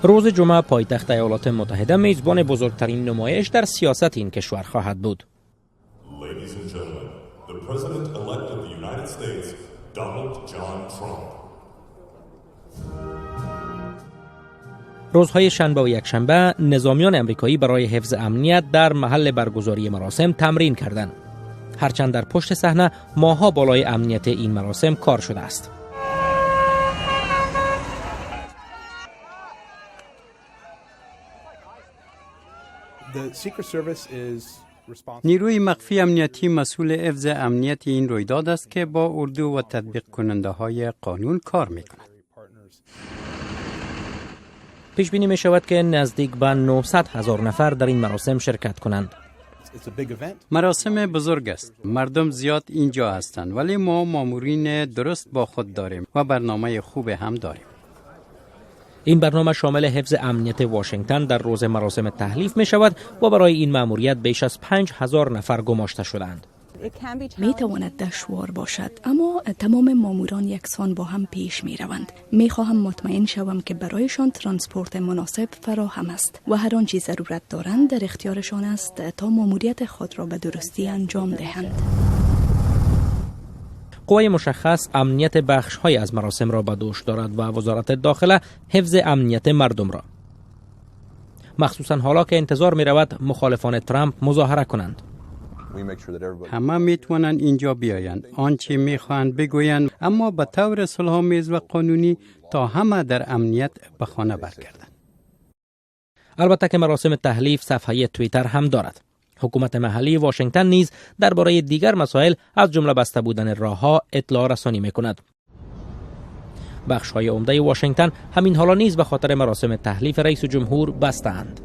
روز جمعه پایتخت ایالات متحده میزبان بزرگترین نمایش در سیاست این کشور خواهد بود. Ladies and gentlemen, the President-elect of the United States, Donald John Trump. روزهای شنبه و یکشنبه نظامیان امریکایی برای حفظ امنیت در محل برگزاری مراسم تمرین کردند. هرچند در پشت صحنه ماها بالای امنیت این مراسم کار شده است. نیروی مخفی امنیتی مسئول حفظ امنیت این رویداد است که با اردو و تطبیق کننده های قانون کار می کند. پیش بینی می شود که نزدیک به 900 هزار نفر در این مراسم شرکت کنند. مراسم بزرگ است. مردم زیاد اینجا هستند، ولی ما مامورین درست با خود داریم و برنامه خوب هم داریم. این برنامه شامل حفظ امنیت واشنگتن در روز مراسم تحلیف می شود و برای این ماموریت بیش از 5000 نفر گماشته شدند. می تواند دشوار باشد، اما تمام ماموران یکسان با هم پیش می روند. می خواهم مطمئن شوم که برایشان ترانسپورت مناسب فراهم است و هر آنچه ضرورت دارند در اختیارشان است تا ماموریت خود را به درستی انجام دهند. قوای مشخص امنیت بخش های از مراسم را به دوش دارد و وزارت داخله حفظ امنیت مردم را، مخصوصا حالا که انتظار می رود مخالفان ترامپ مظاهره کنند. همه می توانند اینجا بیایند، آنچه می خواهند بگویند، اما به طور صلح‌آمیز و قانونی تا همه در امنیت به خانه برگردند. البته که مراسم تحلیف صفحه توییتر هم دارد. حکومت محلی واشنگتن نیز درباره دیگر مسائل از جمله بسته بودن راهها اطلاع رسانی می کند. بخش های عمده واشنگتن همین حالا نیز به خاطر مراسم تحلیف رئیس جمهور بستند.